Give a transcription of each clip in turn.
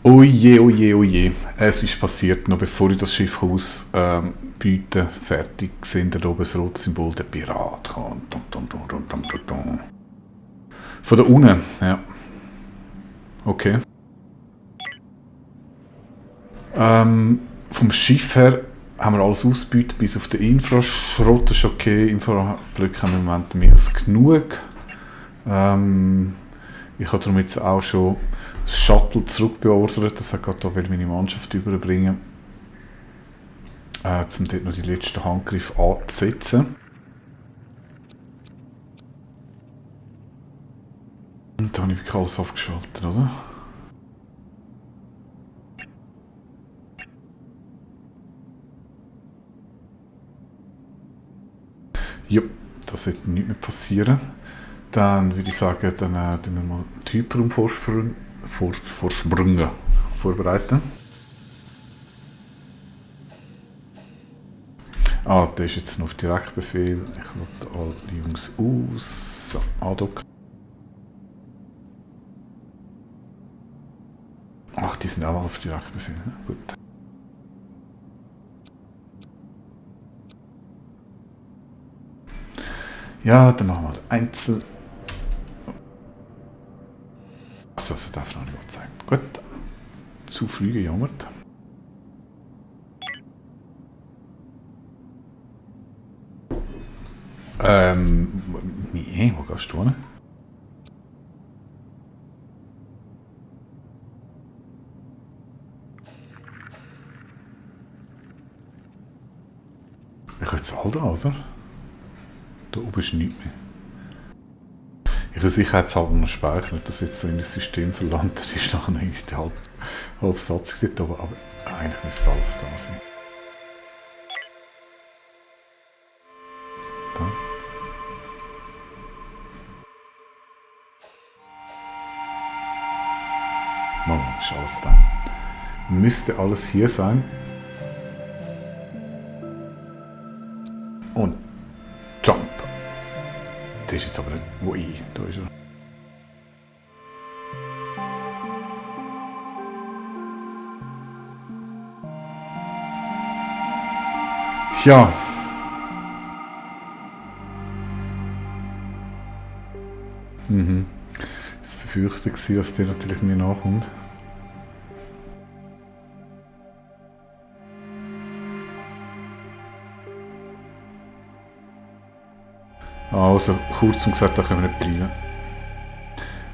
Oh je, oh je, oh je. Es ist passiert, noch bevor ich das Schiff ausbiete, fertig sind da oben das Rotsymbol der Pirat. Von der unten, ja. Okay. Vom Schiff her haben wir alles ausgebeutet, bis auf den Infraschrott ist okay. Infrablöcke haben wir im Moment mehr als genug. Ich habe darum jetzt auch schon das Shuttle zurückbeordert. Das hat gerade da meine Mannschaft überbringen, um dort noch die letzten Handgriffe anzusetzen. Und da habe ich wirklich alles abgeschaltet, oder? Ja, das sollte nicht mehr passieren. Dann würde ich sagen, dann tun wir mal den Hyperraum vorbereiten. Der ist jetzt noch auf Direktbefehl. Ich lade alle Jungs aus. So, andocken. Ach, die sind auch auf Direktbefehl. Ja, gut. Ja, dann machen wir den Einzel. Achso, das darf noch nicht zeigen. Gut. Zu früh gejammert. Nee, wo gehst du hin? Ich habe jetzt all da, oder? Da oben ist nichts mehr. Ich habe sicherheitshalber noch speichern, nicht, dass jetzt so in das System verlangt ist, nachher irgendwie der halbe Satz geht, aber eigentlich müsste alles da sein. Da. Ist alles da. Müsste alles hier sein. Und Jump. Der ist jetzt aber nicht. Wo ich? Da ist er. Ja. Das befürchte ich, dass der natürlich mir nachkommt. Also, kurzum gesagt, da können wir nicht bleiben.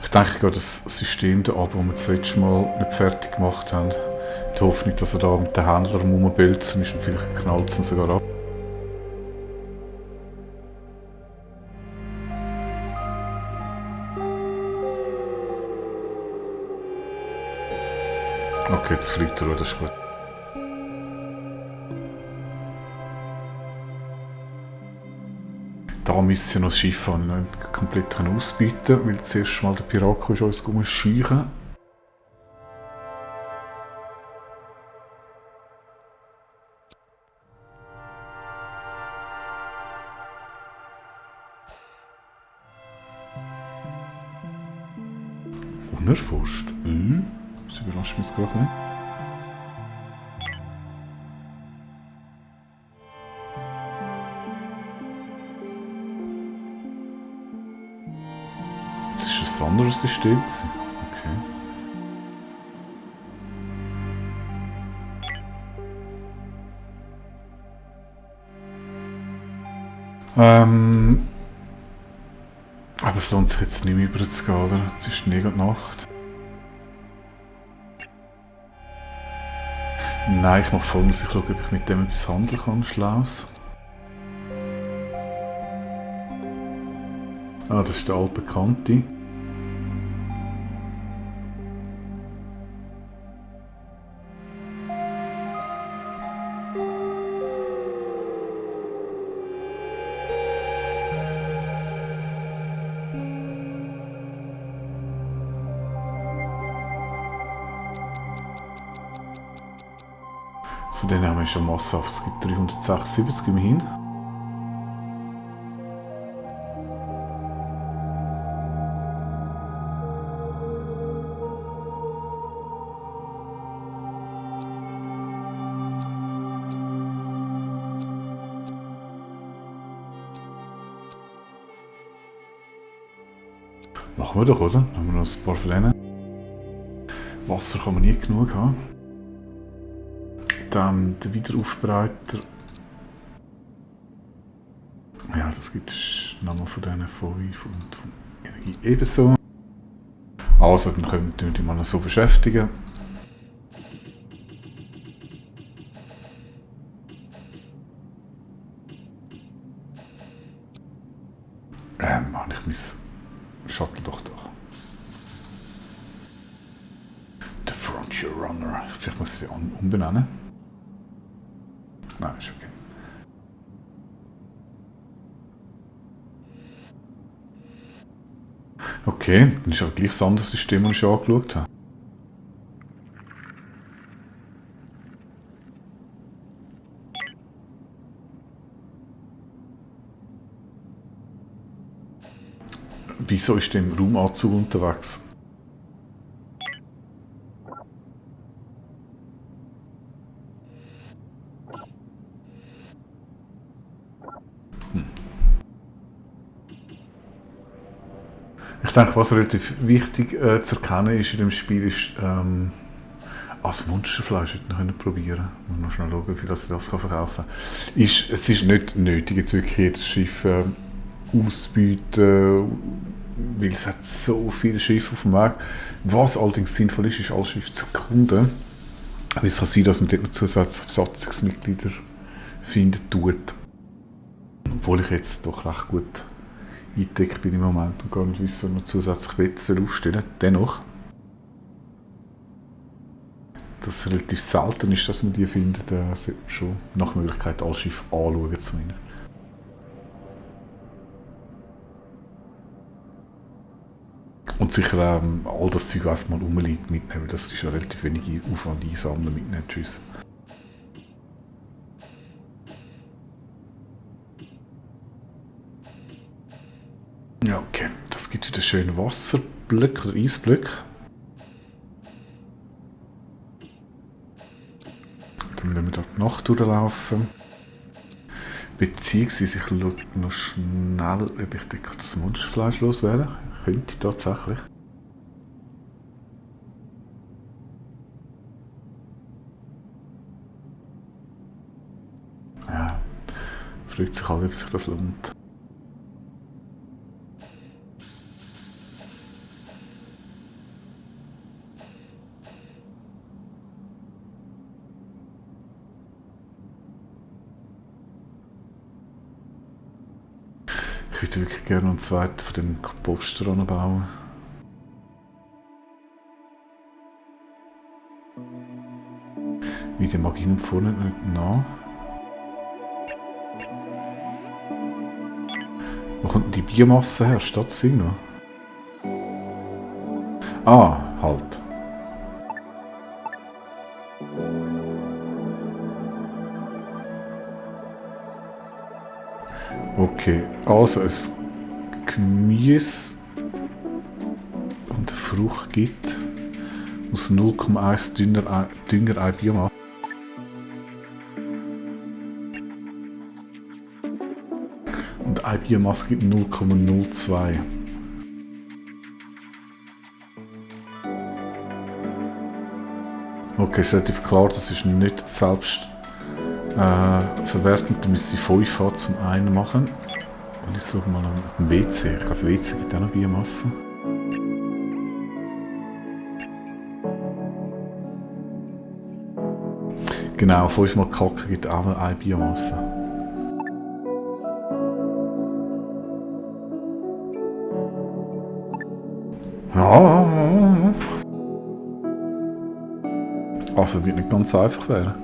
Ich denke gerade das System da ab, das wir das letzte Mal nicht fertig gemacht haben. Die Hoffnung, dass er da mit den Händlern rumbelzen ist und vielleicht knallt es ihn sogar ab. Okay, jetzt fliegt er, das ist gut. Da müssen wir noch das Schiff nicht komplett ausbieten, weil zuerst mal der Pirat uns scheuchen. Unerforscht? Das überrascht mich jetzt gerade nicht. Das war ein anderes System. Okay. Aber es lohnt sich jetzt nicht mehr über zu gehen, oder? Es ist Nebel und Nacht. Nein, ich mache Folgendes. Ich schaue, ob ich mit dem etwas handeln kann. Schlaus. Das ist der altbekannte. Von denen haben wir schon massenhaft. Es gibt 376 immerhin. Machen wir doch, oder? Dann haben wir noch ein paar von denen. Wasser kann man nie genug haben. Dann der Wiederaufbereiter. Ja, das gibt es nochmal von diesen 5 und von Energie ebenso. Also, dann können wir die mal noch so beschäftigen. Mann, ich muss Shuttle doch. The Frontier Runner. Vielleicht muss ich sie umbenennen. Nein, ist okay. Okay, dann ist aber gleich das andere System, das ich schon angeschaut habe. Wieso ist der im Raumanzug unterwegs? Ich denke, was relativ wichtig zu erkennen ist in dem Spiel, ist, das Monsterfleisch hätte ich noch probieren können. Muss noch schnell schauen, wie viel das verkaufen kann. Es ist nicht nötig, jetzt wirklich jedes Schiff auszubieten, weil es hat so viele Schiffe auf dem Weg. Was allerdings sinnvoll ist alle Schiffe zu erkunden. Es kann sein, dass man dort noch zusätzliche Besatzungsmitglieder finden tut. Obwohl ich jetzt doch recht gut eingedeckt bin im Moment und gar nicht wissen, ob man zusätzlich Betten aufstellen soll. Dennoch, dass es relativ selten ist, dass man die findet, sollte man schon nach Möglichkeit alle Schiffe anschauen zumindest. Und sicher all das Zeug einfach mal rumliegt mitnehmen, weil das ist ja relativ wenig Aufwand einsammeln mitnehmen. Tschüss. Ja, okay. Das gibt wieder schöne Wasserblöcke oder Eisblöcke. Dann müssen wir da die Nacht durchlaufen. Beziehungsweise ich schaue noch schnell, ob ich das Monsterfleisch loswerde. Könnte ich tatsächlich. Ja, fragt sich alle, ob sich das lohnt. Ich würde wirklich gerne einen zweiten von dem Poster bauen. Wie den mag ich ihm vorne nicht nach. Wo kommt denn die Biomasse her? Statt Sino? Ah, halt. Okay, also ein Gemüse und eine Frucht gibt aus 0,1 Dünger eine Biomasse. Und eine Biomasse gibt 0,02. Okay, ist relativ klar, das ist nicht selbst verwertend. Da müsste ich 5 haben zum einen machen. Und jetzt suche mal nach dem WC. Ich glaube, WC gibt auch noch Biomasse. Genau, 5 mal Kacke gibt auch noch eine Biomasse. Ja. Also wird nicht ganz einfach werden.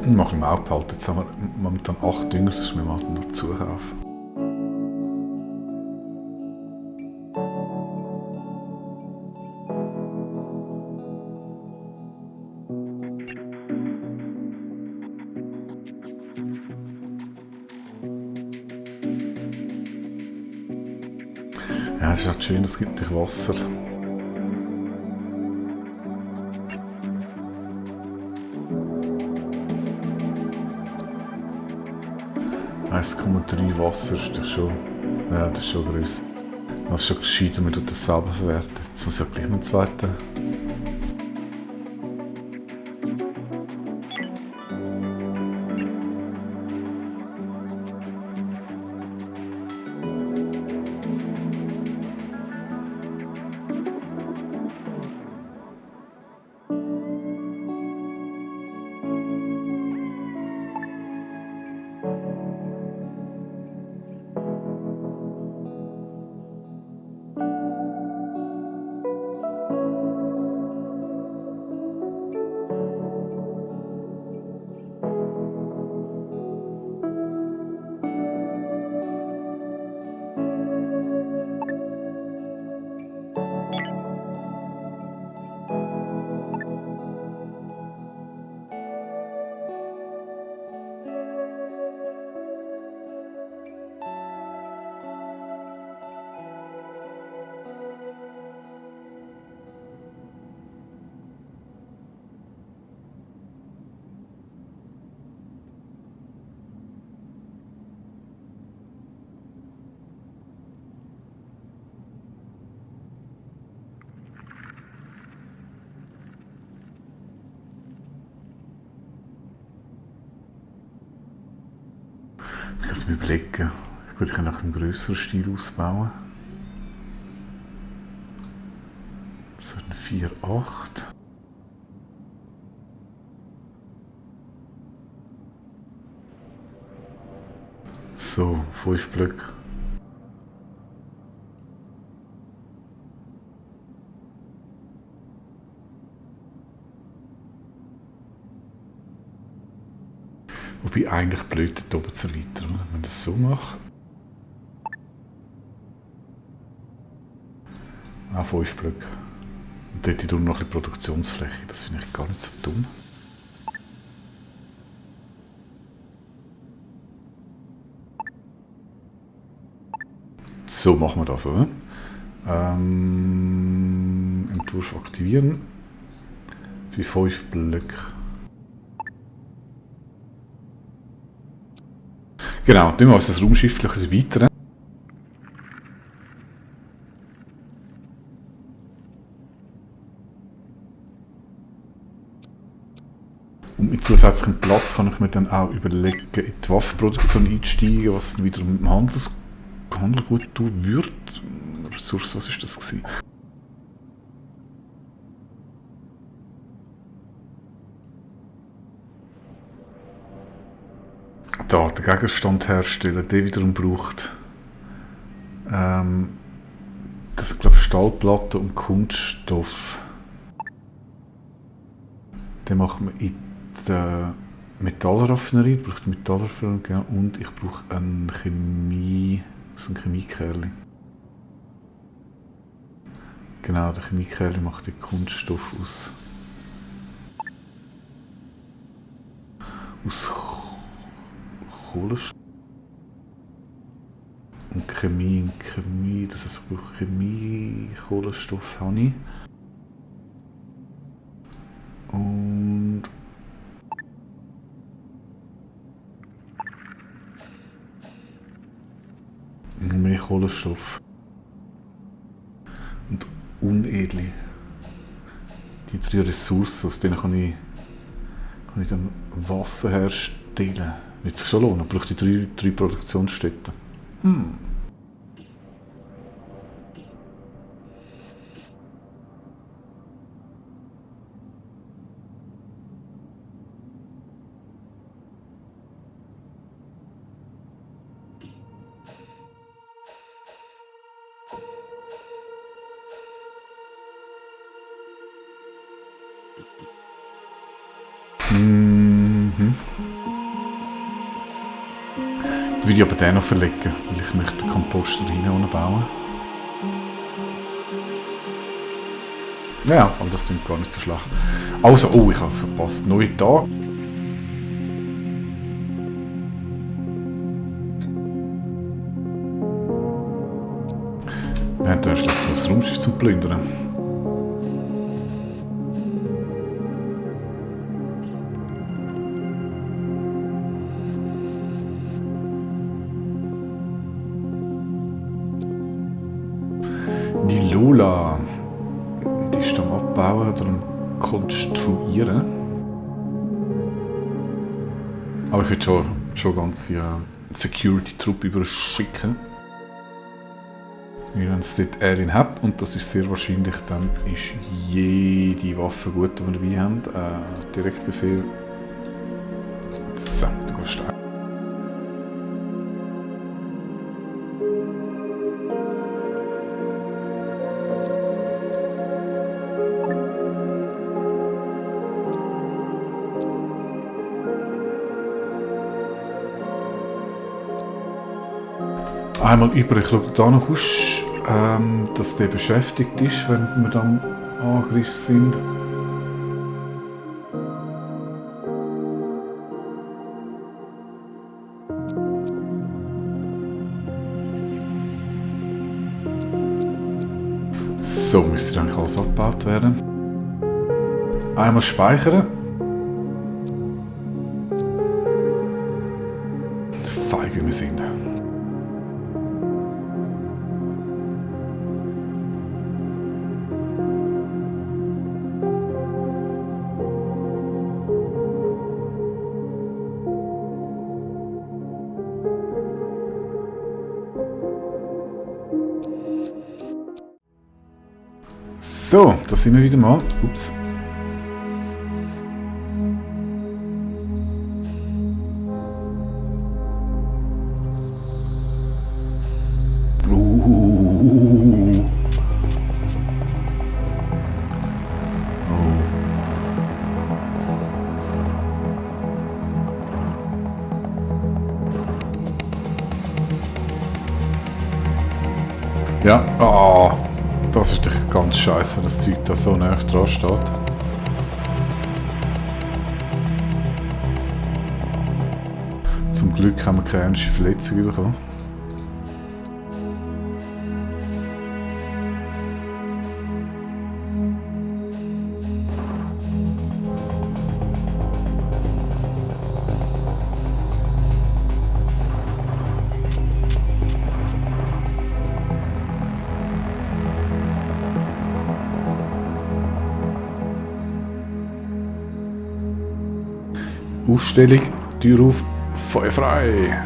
Und mach ich im Auge behalten. Jetzt haben wir momentan 8 Dünger, das müssen wir mal noch zukaufen. Ja, es ist halt schön, es gibt dich Wasser. 1,3 Wasser ist das schon. Ja, das ist schon grösser. Das ist schon gescheiter, man tut das selber verwerten. Jetzt muss ich ja gleich mal einen zweiten. Ich kann es mir überlegen. Gut, ich kann auch einen grösseren Stil ausbauen. So ein 4,8. So, 5 Blöcke. Wobei eigentlich blöd, dort oben zu erweitern, wenn man das so macht. Auch 5 Blöcke. Und dort noch ein bisschen Produktionsfläche, das finde ich gar nicht so dumm. So machen wir das, oder? Entwurf aktivieren. Für 5 Blöcke. Genau, dann müssen wir das Raumschiff ein bisschen erweitern. Und mit zusätzlichem Platz kann ich mir dann auch überlegen, in die Waffenproduktion einzusteigen, was dann wiederum mit dem Handel gut tun würde. Ressource, was war das gewesen? Da, den Gegenstand herstellen, der wiederum braucht das ist, glaube ich, Stahlplatte und Kunststoff. Den machen wir in der Metallraffinerie, ich brauche Metallraffinerie, ja, und ich brauche eine Chemie, so ein Chemiekerl. Genau, der Chemiekerl macht den Kunststoff aus Kohlenstoff. Und Chemie, das heißt, ich brauche Chemie, Kohlenstoff habe ich. Und mehr Kohlenstoff. Und unedle. Die 3 Ressourcen, aus denen kann ich dann Waffen herstellen. Wird sich schon lohnen, ich brauche die 3 Produktionsstätten. Ich würde aber den noch verlegen, weil ich möchte den Komposter hinein bauen. Ja, aber das klingt gar nicht so schlecht. Also, oh, ich habe verpasst. Neuer Tag. Wir haben da schließlich das Raumschiff zum Plündern. Die Lola. Die ist am Abbauen oder am Konstruieren. Aber ich würde schon ganze Security-Truppe überschicken. Wenn es dort Alien hat, und das ist sehr wahrscheinlich, dann ist jede Waffe gut, die wir dabei haben. Direktbefehl. So, du gehst rein. Einmal über, ich schaue da noch aus, dass der beschäftigt ist, wenn wir dann am Angriff sind. So müsste eigentlich alles abgebaut werden. Einmal speichern. Feig wie wir sind. So, da sind wir wieder mal. Ups. Ja, das ist doch ganz scheiße, wenn das Zeug da so nah dran steht. Zum Glück haben wir keine ernste Verletzung bekommen. Ausstellung, Tür auf, Feuer frei!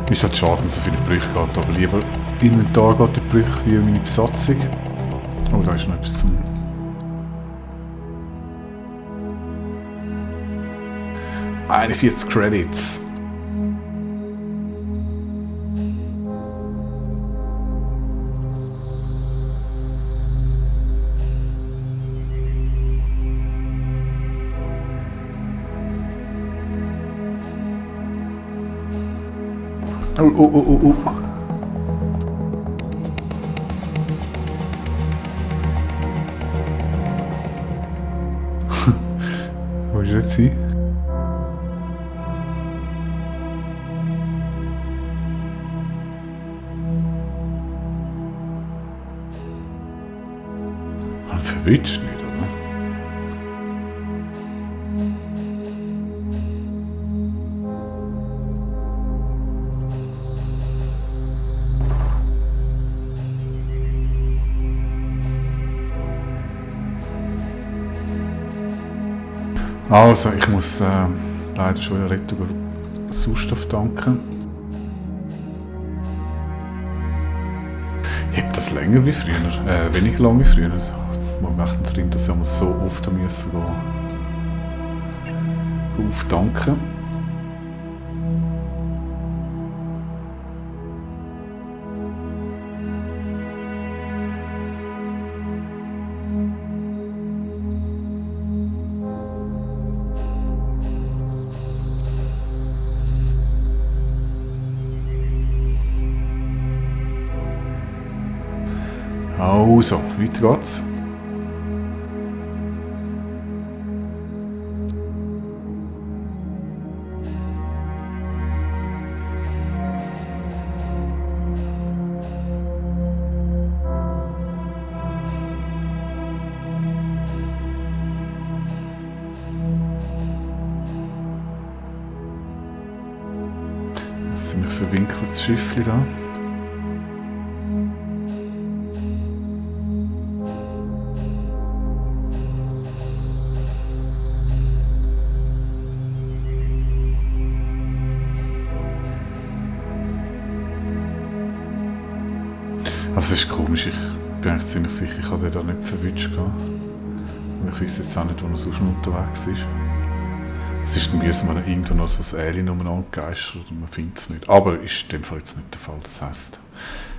Ist halt schade, dass so viele Brüche geht, aber lieber Inventar geht die Brüche wie meine Besatzung. Oh, da ist noch etwas zum... ...41 Credits. Oh. Wo ist jetzt hin? Man verwitscht nicht, oder? Also, ich muss leider schon eine Rettung auf Sauerstoff tanken. Ich habe das länger wie früher, weniger lang wie früher. Man macht drin, dass wir so oft müssen gehen auftanken. Also, weiter geht's. ziemlich verwinkeltes Schiffchen da. Also es ist komisch, ich bin eigentlich ziemlich sicher, ich habe den da nicht verwünscht. Ich weiß jetzt auch nicht, wo er sonst unterwegs ist. Es ist dann müssen wir irgendwo noch so ein Alien umeinander geistert und man findet es nicht. Aber ist in dem Fall jetzt nicht der Fall. Das heisst,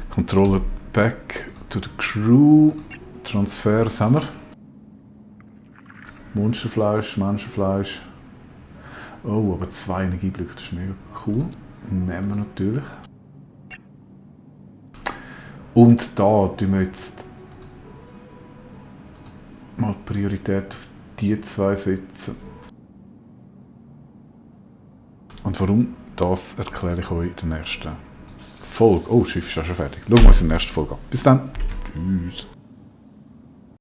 Controller back to the crew, Transfer, was haben wir? Monsterfleisch, Menschenfleisch. Oh, aber 2 Energieblöcke, das ist mega cool. Nehmen wir natürlich. Und da tun wir jetzt mal Priorität auf die 2 setzen. Und warum, das erkläre ich euch in der nächsten Folge. Oh, das Schiff ist auch schon fertig. Schauen wir uns in der nächsten Folge an. Bis dann. Tschüss.